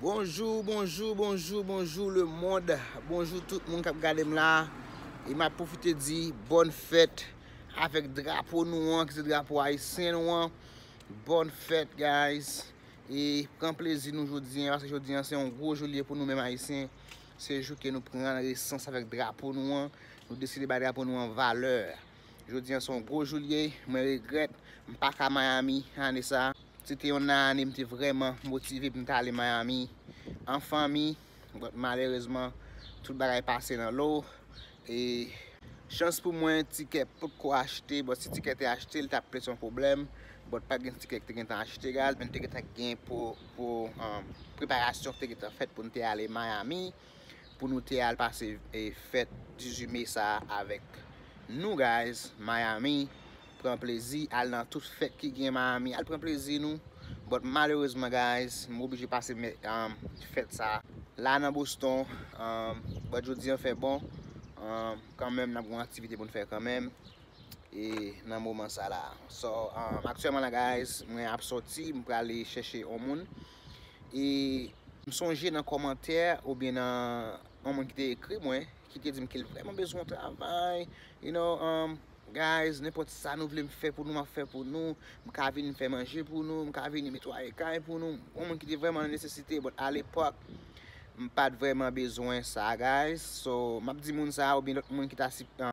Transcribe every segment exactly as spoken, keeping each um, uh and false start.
Bonjou, bonjou, bonjou, bonjou lemonn. Bonjou tout moun k ap gade m la. E m ap pwofite di bòn fèt avèk drapo nou an, ki se drapo ayisyen nou an. Bòn fèt, guys. E pran plezi nou jodi an, paske jodi an se yon gwo jou li ye pou nou menm ayisyen. Se jou ke nou pran nesans avèk drapo nou an. Nou deside bay drapo nou an valè. Jodi an se yon gwo jou li ye. Mwen regrèt m pa ka Miami ane sa. Se te yon ane m te vrèman motive pou m ta ale Miami an fanmi. But malerezman, tout bagay pase nan lo. E chans pou mwen, tikè potko achte. But si tikè te achte, li t ap plis yon pwoblèm. But pa t gen tikè ki te gentan achte, guys. Men te gentan gen pou, pou um, preparasyon ki te gentan fèt pou n te ale Miami. Pou nou te al pase e, fèt dizuit me sa a avèk nou, guys. Miami, pran plezi, al nan tout fèt ki gen Miami, al pran plezi nou. But malerezman, guys, m oblije pase me- um, fèt sa a la nan Boston. Um, but jodi an fè bon. Um, kanmenm, n ap gen yon aktivite pou n fè kanmenm. E nan moman sa la. So, um, aktyèlman la, guys, mwen ap sòti, m prale chèche yon moun. E m sonje nan kòmantè oubyen nan yon moun ki te ekri mwen, ki te di m ke l vrèman bezwen yon travay. You know, um, guys, nenpòt sa nou vle m fè pou nou, m ap fè pou nou. M ka vin fè manje pou nou, m ka vin netwaye kay pou nou. Yon moun ki te vrèman nan nesesite, but alepòk, m pa t vrèman bezwen sa, guys. So, m ap di moun sa, oubyen lòt moun ki ta si, uh,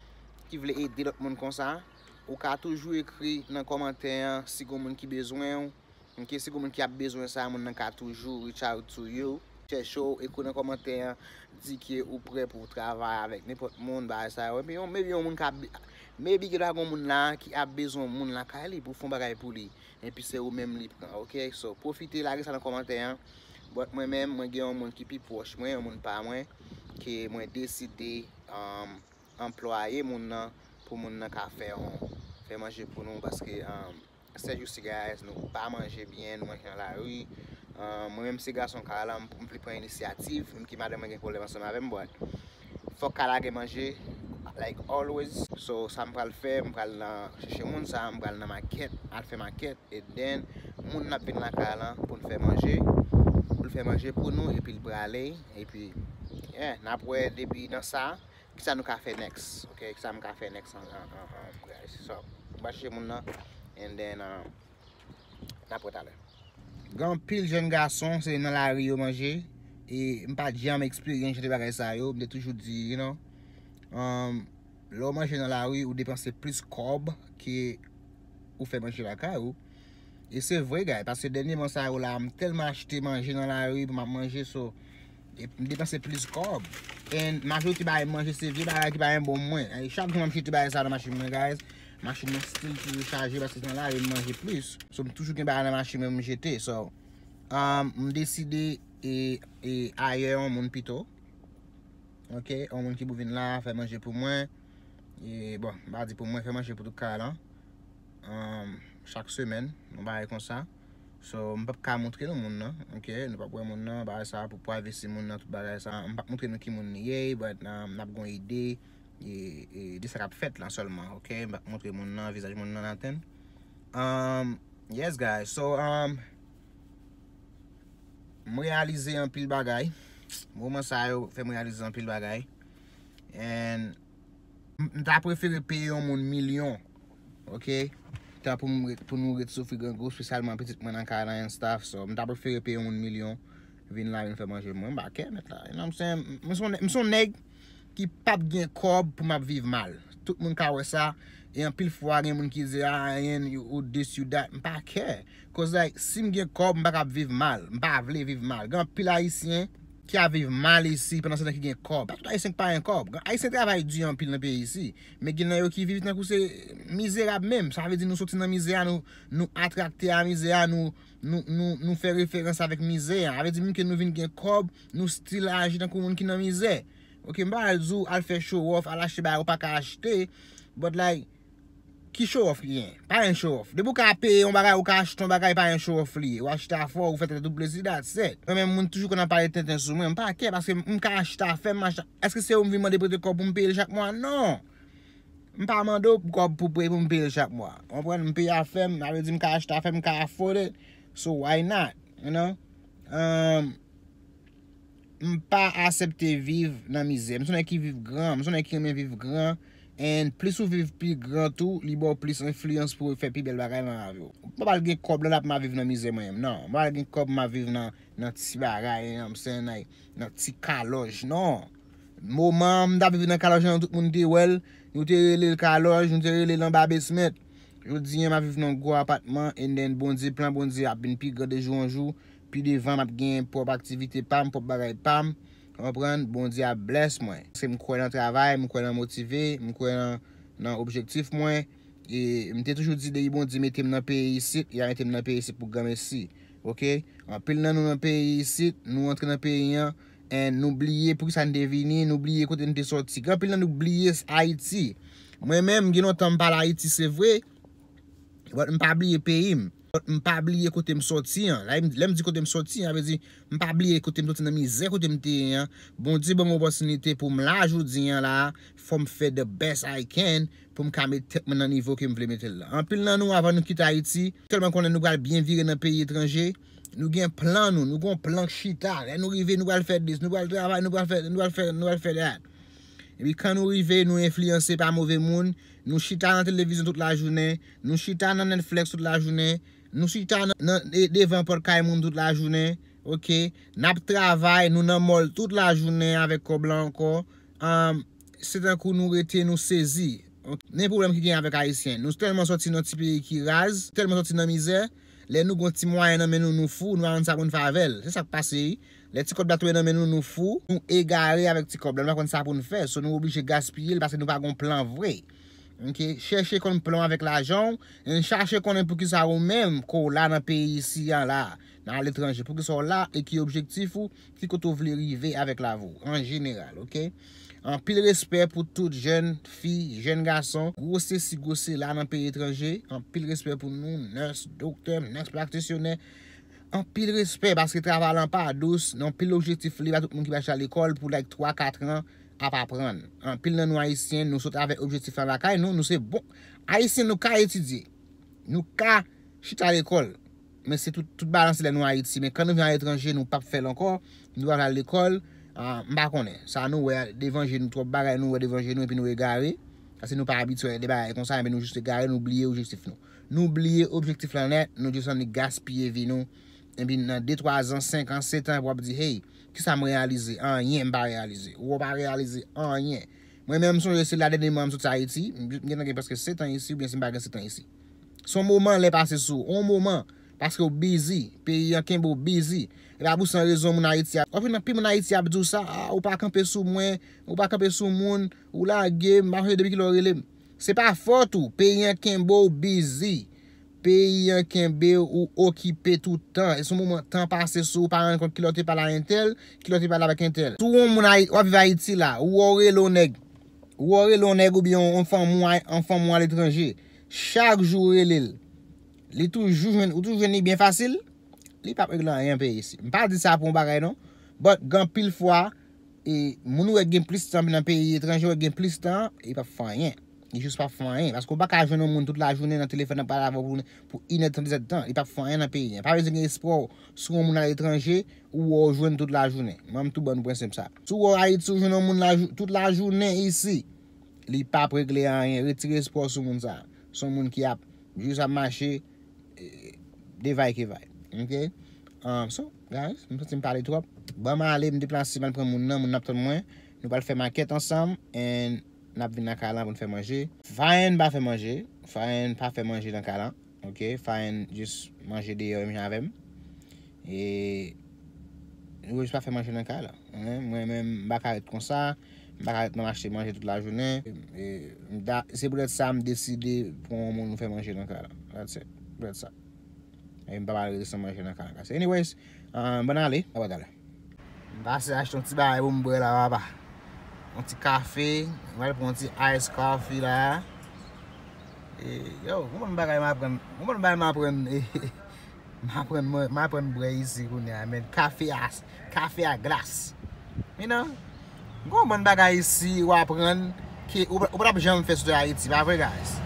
ki vle ede lòt moun konsa, ou ka toujou ekri nan kòmantè an si gon moun ki bezwen w. Ok, si gon moun ki ap bezwen sa, moun nan ka toujou reach out to you. Chèche w, ekri nan kòmantè an, di ke ou prè pou w travay avèk nenpòt moun, bagay sa yo. Epi yon, maybe yon moun ka, maybe gen dwa gon moun la ki ap bezwen moun lakay li pou fè yon bagay pou li. Epi se ou menm li pran, ok? So, pwofite lage sa nan kòmantè an. But mwen menm, mwen gen yon moun ki pi pwòch mwen, yon moun pa mwen, ke mwen deside, um, anplwaye moun nan pou moun nan ka fè yon, fè manje pou nou, paske, um, sèjousi, guys, nou pa manje byen, nou manje nan lari. Um, mwen menm se gason kay la, m, m vle pran inisyativ, menm ke madanm mwen gen pwoblèm ansanm avè m, but fòk kay la gen manje, like always. So, sa m pral fè, m pral nan chèche moun sa, m pral nan makèt, al fè makèt, and then moun nan ap vin lakay lan pou n fè manje, pou l fè manje pou nou, epi l prale, epi, yeah, n ap wè depi nan sa, kisa nou ka fè next, ok? Kisa m ka fè next an, an, an, an, guys? So, m pral chèche moun nan, and then, um, n ap wè talè. Gen anpil jèn gason, se nan lari yo manje, e m pa t janm eksperyans jan de bagay sa yo, m te toujou di, you know, um, lè w manje nan lari, ou depanse plis kòb ke ou fè manje lakay ou. E se vre, guys, paske dènyeman sa yo la, m tèlman achte manje nan lari pou m ap manje, so, e m depanse plis kòb. And majorite bagay m manje, se vye bagay ki pa gen bon pou mwen. E chak jou m ap jete bagay sa nan machin mwen, guys. Machin mwen still toujou chaje, paske se nan lari m manje plis. So, m toujou gen bagay nan machin mwen pou m jete. So, um, m deside e, e, ayè yon moun pito. Ok, yon moun ki pou vin la, fè manje pou mwen. E, bon, m pa di pou mwen, fè manje pou tout kay lan. Um, chak semèn, yon bagay konsa. So, m p ap ka montre nou moun nan, ok? Nou p ap wè moun nan, bagay sa, pou privacy moun nan, tout bagay sa. M p ap montre nou ki moun li ye, but, um, n ap gon ide, e, e, de sa k ap fèt lan sèlman, ok? M p ap montre moun nan, vizaj moun nan, nothing. Um, yes, guys. So, um, m reyalize anpil bagay. Moman sa yo fè m reyalize anpil bagay. And m, m ta prefere peye yon moun milyon, ok? Tan pou m ret, pou nou ret soufri grangou, espesyalman pitit mwen nan kay lan and stuff. So, m ta prefere peye yon moun milyon, vin la, vin fè manje pou mwen. M pa kè, mèt la. You know what I'm saying? M, m se yon nè-, m se yon nèg ki p ap gen kòb pou m ap viv mal. Tout moun ka wè sa. E anpil fwa, gen moun ki di, ah, Ryan, you, you this, you that. M pa kè. Cause, like, si m gen kòb, m pa ka ap viv mal. M pa vle viv mal. Gen anpil Ayisyen ki ap viv mal isi, pandan se tan ki gen kòb. Pa tout Ayisyen ki pa gen kòb. Gen Ayisyen travay di anpil nan peyi isi. Men gen nan yo ki viv tankou se mizerab menm. Sa vle di nou soti nan mizè a, nou, nou atrakte a mizè a, nou, nou, nou, nou fè referans avèk mizè a. Sa vle di menm ke nou vin gen kòb, nou still aji tankou moun ki nan mizè. Ok, m pa al di w al fè show off, al achte bagay ou pa ka achte. But, like, ki show off li ye? Pa gen show off. Depi w ka peye yon bagay, ou ka achte yon bagay, pa gen show off li ye. Ou achte afè w, ou fè tèt ou plezi, that's it. Mwen menm, moun toujou konn ap pale tenten sou mwen, m pa kè, paske m ka achte afè m, achte. Èske se ou m vin mande prete kòb pou m peye l chak mwa? Non. M pa mande w kòb pou, pou, pou m peye l chak mwa. Ou konprann? M peye afè m, sa vle di m ka achte afè m, m ka afford it. So, why not? You know? Um, M pa aksepte viv nan mizè. M se yon nèg ki viv gran, m se yon nèg ki renmen viv gran. And plis ou viv pi gran tou, li ba w plis enfliyans pou w fè pi bèl bagay nan lavi w. Ou pa pral gen kòb lan ap ma viv nan mizè mwen menm. Non, m pa pral gen kòb m ap viv nan, nan ti bagay, you know what I'm saying, like, nan ti kalòj. Non. Moman m t ap viv nan kalòj lan, tout moun te wè l, nou te rele l kalòj, nou te rele l anba basement. Jodi a, m ap viv nan gwo apatman, and then Bondye, plan Bondye ap vin pi gran de jou an jou. Pi devan, m ap gen pwòp aktivite pa m, pwòp bagay pa m. Ou konprann? Bondye ap bless mwen. Paske m kwè nan travay, m kwè nan motive, m kwè nan, nan objektif mwen. E m te toujou di depi Bondye mete m nan peyi isit, li a mete m nan peyi isit pou granmesi. Oke? Anpil nan nou nan peyi isit, nou antre nan peyi an, and nou bliye poukisa n te vini, nou bliye kote n te sòti. Gen anpil nan nou bliye Ayiti. Mwen menm, gen lontan m pa al Ayiti, se vre, but m pa bliye peyi m. But m pa bliye kote m sòti an. Lè m, lè m di kote m sòti an, sa vle di m pa bliye kote m sòti nan mizè kote m te ye an. Bondye ban m opòtinite pou m la jodi an la, fò m fè the best I can pou m ka met tèt mwen nan nivo ke m vle mete l la. Anpil nan nou, avan nou kite Ayiti, tèlman konnen nou pral byen vire nan peyi etranje, nou gen plan nou, nou gen yon plan k chita. Lè nou rive, nou pral fè this, nou pral travay, nou pral fè, nou pral fè, nou pral fè that. Epi kan nou rive, nou enfliyanse pa move moun, nou chita nan televizyon tout lajounen, nou chita nan Netflix tout lajounen, nou chita nan, nan, de-, devan pòt kay moun tout lajounen, oke? N ap travay, nou nan mall tout lajounen avèk kòb la ankò. Ann, se tankou nou rete, nou sezi. Oke? Men pwoblèm ki gen avèk Ayisyen. Nou tèlman sòti nan ti peyi ki raz, tèlman sòti nan mizè, lè nou gon ti mwayen nan men nou, nou fou, nou pa konn sa pou n fè avè l. Se sa k pase, wi. Lè ti kòb la tonbe nan men nou, nou fou, nou egare avèk ti kòb la, nou pa konn sa pou n fè. So, nou oblije gaspiye l paske nou pa gon plan vre. Oke? Chèche konn plan w avèk lajan w, e chache konnen poukisa ou menm ke w la nan peyi isi a la, nan aletranje. Poukisa w la e ki objektif ou, ki kote w vle rive avèk lavi w, an jeneral, oke? Anpil respè pou tout jèn fi, jèn gason, gwo sesi, gwo sela nan peyi etranje. Anpil respè pou nou, nurse, doktè, nurse practitioner. Anpil respè paske travay lan pa dous, nan anpil objektif li pa tout moun ki pa chita lekòl pou like twa, kat an ap aprann. Anpil nan nou Ayisyen, nou sot avèk objektif lan lakay nou, nou se bon. Ayisyen, nou ka etidye. Nou ka chita lekòl. Men se tout, tout balanse lè nou Ayiti. Men kan nou vin aletranje, nou p ap fè l ankò. Nou pa vle al lekòl. Ah, m pa konnen. Sa nou wè devan je nou, twòp bagay nou wè devan je nou, epi nou egare. Paske nou pa abitye wè de bagay konsa, epi nou jis egare, nou bliye objektif nou. Nou bliye objektif lan nèt, nou jis annik gaspiye vi nou. Epi nan de, twa zan, senk an, sèt an, w ap di, hey, kisa m reyalize? Anyen m pa reyalize. Ou pa reyalize anyen. Mwen menm, m sonje se la dènyèman m sot Ayiti, m gentan gen prèske sèt an isi, oubyen si m pa gen sèt an isi. Se yon moman lè pase sou ou, yon moman, paske w bizi, peyi an kenbe w bizi. E pa pou san rezon moun Ayiti ap, w ap jwenn anpil moun Ayiti ap di w sa, ah, ou pa kanpe sou mwen, ou pa kanpe sou moun, ou lage m, m pa sonje depi kilè w rele m. Se pa fòt ou, peyi an kenbe w bizi. Peyi an kenbe w, ou okipe tout tan. E se yon moman tan pase sou ou, pa rann kont kilè w te pale a entèl, kilè w te pale avèk entèl. Si w yon moun Ayi-, w ap viv Ayiti la, ou wè w rele yon nèg, ou wè w rele yon nèg oubyen yon fanm ou a-, yon fanm ou aletranje, chak jou ou rele l, li toujou jwenn, ou toujou jwenn li byen fasil, li p ap regle anyen peyi isi. M pa di sa pou yon bagay non, but gen anpil fwa, e moun ou wè gen plis tan nan peyi etranje, ou wè gen plis tan, li p ap fè anyen. Li jis p ap fè anyen. Paske ou pa ka jwenn yon moun tout lajounen nan telefòn ap pale avè w pou, pou inèdtan, dizèdtan. Li p ap fè anyen nan peyi an. Pa bezwen gen espwa w sou yon moun aletranje ou wè w jwenn tout lajounen. Mwen, m tou ban nou prensip sa. Si w wè w Ayiti, ou jwenn yon moun lajou-, tout lajounen isi, li p ap regle anyen. Retire espwa w sou moun sa. Se yon moun ki ap jis ap mache, e, de vay ke vay. Oke? Um, so, guys, m santi m pale twòp. Ban m ale, m deplase, m al pran moun nan, moun nan ap tann mwen. Nou pral fè makèt ansanm, and n ap vin nan kay lan pou n fè manje. Fayen pa fè manje. Fayen pa fè manje nan kay lan. Oke? Fayen jis manje deyò menm jan avè m. E nou jis pa fè manje nan kay lan. Mwen menm, m pa ka ret konsa. M pa ka ret nan mache manje tout lajounen. E, m ta-, se poutèt sa m deside pran yon moun nou fè manje nan kay lan. That's it. Poutèt sa. E m pa pral rete san manje nan kay lan. Anyways, uh, bon ale. A talè. M pase achte yon ti bagay pou m bwè la, papa. Yon ti kafe. M pral pran yon ti ice coffee la. E, yo, yon bon bagay m aprann. Yon bon bagay m aprann. M aprann, mwen, m aprann bwè isi kounye a, men kafe a, kafe a glas. You know? Gon bann bagay isi ou aprann ke ou, ou pa t ap janm fè sou Ayiti, pa vre, guys?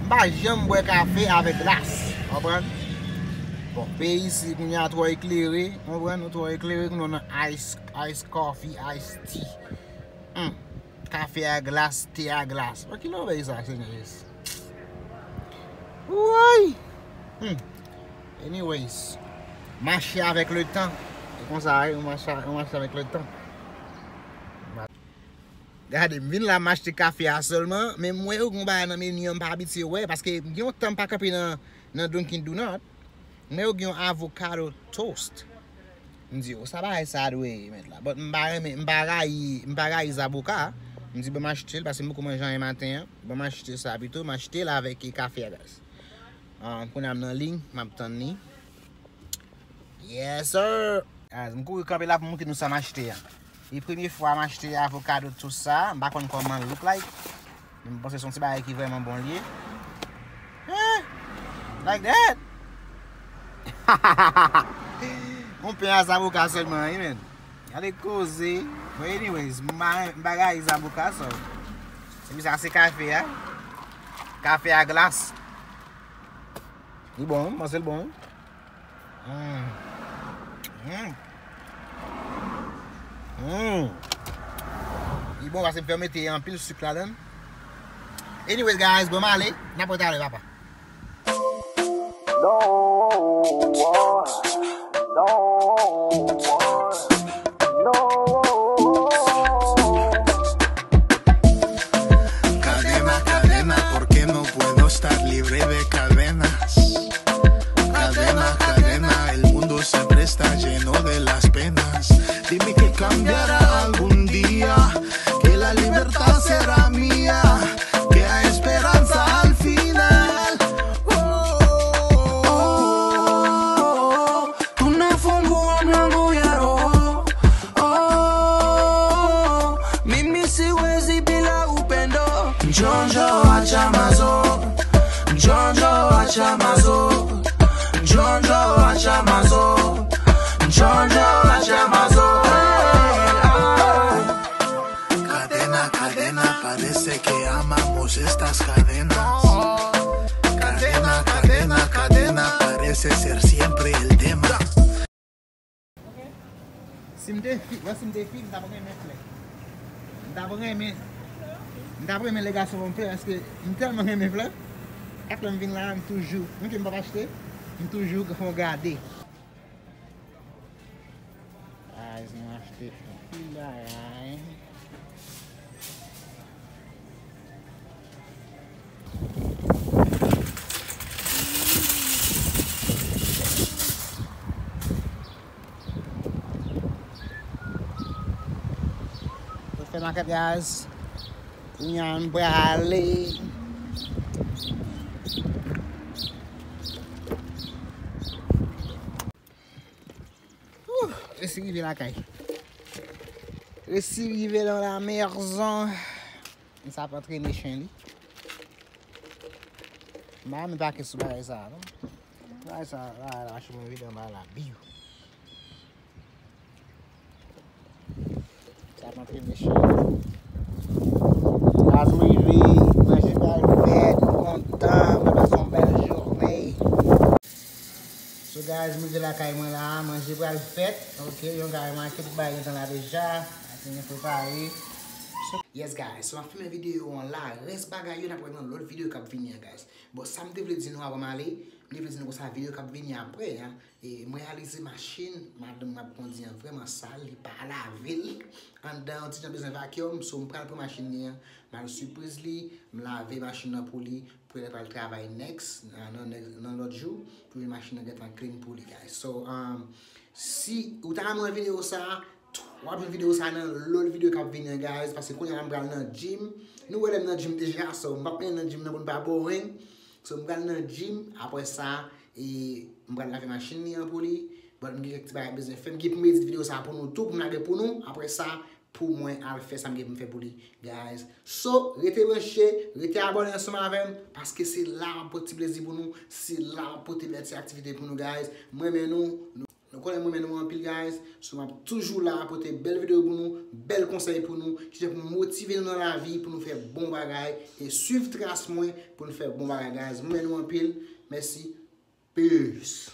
M pa janm bwè kafe avèk glas, konprann? Bon, peyi isi kounye a twò eklere, konprann, nou twò eklere, nou nan ice, ice coffee, ice tea. Hmm. Kafe a glas, te a glas. Bon, ki love sa, Senyè Jezi? Woy! Hmm. Anyways, mache avèk le tan. E konsa, wi, ou mache, ou mache avèk le tan. Gade, m vin la, m achte kafe a sèlman, men m wè yo gon bagay nan meni an, m pa abitye wè, paske m gen yon tan m pa kanpe nan, nan Dunkin' Donut. M wè yo gen yon avocado toast. M di, "O, sa bagay sa dwe ye, mèt la." But m pa renmen, m pa rayi, m pa rayi zaboka. M di, "Ban m achte l," paske m poko manje anyen maten an. Ban m achte sa pito, m achte l avèk kafe a, guys. Ah, kounye a m nan liy, m ap tann li. Yes, sir. Guys, m kouri kanpe la pou m montre nou sa m achte a. E premye fwa m achte avocado toast sa, m pa konn kòman l look like. Men m panse se yon ti bagay ki vrèman bon l ye. Eh, like that. Yon pen a zaboka sèlman, wi, men. Gade koze. But anyways, m pa, m pa rayi zaboka, so. Epi sa se kafe a. Kafe a glas. Li bon, wi, m panse l bon, wi. Mm. Mm. Mm. Li bon, paske m fè yo mete anpil sik ladan l. Anyways, guys, bon, m ale. N ap wè talè, papa. No war, no war, no war. Cadena, cadena, ¿por qué no puedo estar libre de cadenas? Cadena, cadena, el mundo siempre está lleno de las penas. Dime qué cambiará algún día, que la libertad será mía, que hay esperanza al final. Oh, oh, oh, oh. Tunafunguwa mlango ya roho. Oh, mimi siwezi bila upendo. Njonjo acha mazo. Njonjo acha mazo. Njonjo acha mazo. Njonjo acha mazo. Cadena, cadena, parece que amamos estas cadenas. Cadena, cadena, cadena, parece ser siempre el tema. Si m te fi, wè, si m te fi, m t ap renmen flè. M t ap renmen, m t ap renmen lè gason ban m flè, paske m tèlman renmen flè. Chak lè m vin la, m toujou, menm ke m p ap achte, m toujou fè yon gade. Guys, nou achte anpil bagay. Fè makèt, guys. Kounye a, m prale. Ouh, resi rive lakay. Resi rive nan la maison. Sa ap antrene chen li. M pa renmen pake sou bagay sa a, non. Bagay sa a, la, la, machin mwen vide anba la, biw. Sa ap antrene chen. As m rive, manje pral fèt, m kontan, mwen pase yon bèl jounen. So guys, m rive lakay mwen la, manje pral fèt. Ok, yon kare make tout bagay gentan la deja. Maten gen prepare. So, yes guys, so m ap fèmen videyo an la. Rès bagay yo n ap wè nan lòt videyo k ap vini an, guys. Bon, sa m te vle di nou avan m ale, m te vle di nou konsa videyo k ap vini apre an. E m reyalize machin madanm m ap kondi an vrèman sal, li pa lave l. Anndan an ti jan bezwen vacuum, so m pral pran machin li an, m al sipriz li, m lave machin nan pou li, pou lè l pral travay next, nan, nan, nan lòt jou, pou machin nan gentan clean pou li, guys. So, um, si ou ta renmen wè videyo sa, w ap jwenn videyo sa nan lòt videyo k ap vini an, guys, paske kounye a la m pral nan gym. Nou wè lè m nan gym deja, so m p ap mennen nan gym nan pou n pa boring. So, m pral nan gym, apre sa, e m pral lave machin li an pou li. But m gen kèk ti bagay bezwen fè. M gen pou m edit videyo sa pou nou tou, pou m lage pou nou. Apre sa, pou mwen al fè sa m gen pou m fè pou li, guys. So, rete branche, rete abòne ansanm avè m, paske se la m ap pote ti plezi pou nou, se la m ap pote bèl ti aktivite pou nou, guys. M renmen nou. Nou konnen m renmen nou anpil, guys. So, m ap toujou la pote bèl videyo pou nou, bèl konsèy pou nou, ki te pou motive nou nan lavi, pou nou fè bon bagay, e swiv tras mwen pou nou fè bon bagay, guys. M renmen nou anpil. Mèsi. Peace.